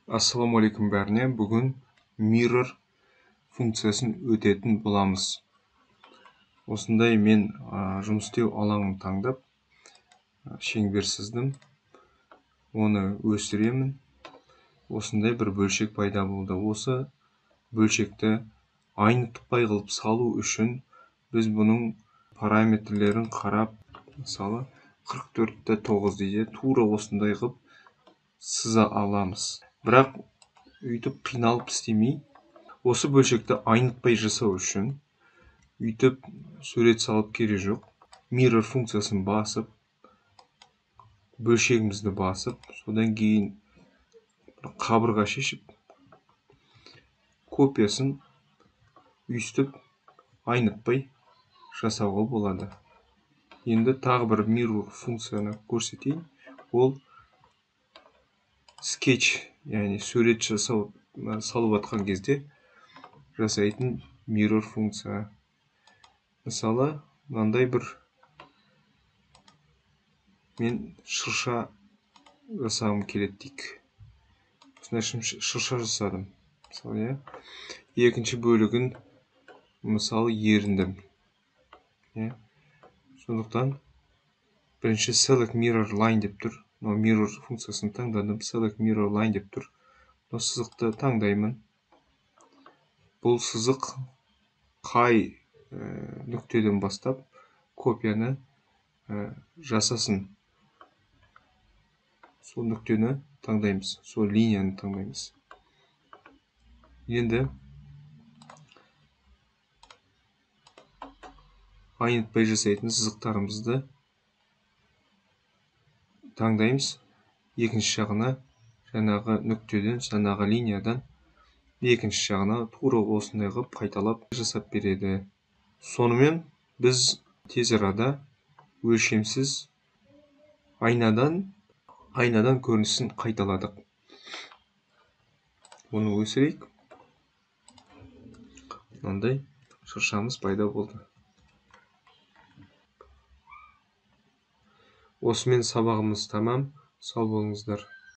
Ассалаумағалейкум бәріне. Бүгін mirror функциясын өтетін боламыз. Осындай мен жұмыс істеу алаңын таңдап, шеңбер сыздым. Оны өсіремін. Осындай бір бөлшек пайда болды. Осы бөлшекті айнытпай қылып салу үшін біз бұның параметрлерін қарап, мысалы 44,9 дейді, тура осындай қылып сыза аламыз. Бірақ үйтіп қиналып істемей, осы бөлшекті айнытпай жасау үшін үйтіп сурет салып керек жоқ. Mirror функциясын басып, бөлшегімізді басып, содан кейін қабырға шешіп, копиясын өйстіп айнытпай жасауға болады. Енді тағы бір mirror функцияны көрсетейін. Ол скетч, яғни сурет жасау, салып атқан кезде жасайтын mirror функция. Мысалы, мынандай бір мен шырша жасағым келеді дейік. Осындай шырша жасадым. Мысалы, иә. Екінші бөлігін мысалы еріндім. Иә. Сондықтан бірінші select mirror line деп тұр. Мынау mirror функциясын таңдадым. Select mirror line деп тұр. Мынау сызықты таңдаймын. Бұл сызық қай нүктеден бастап копияны жасасын. Сол нүктені таңдаймыз, сол линияны таңдаймыз. Енді айнытпай жасайтын сызықтарымызды таңдаймыз. Екінші жағына жаңағы нүктеден, жаңағы линиядан екінші жағына тура осындай қылып қайталап жасап береді. Сонымен біз тез арада өлшемсіз айнадан көрінісін қайталадық. Оны өсірейік. Мынандай шыршамыз пайда болды. Осымен сабағымыз тамам. Сау болыңыздар.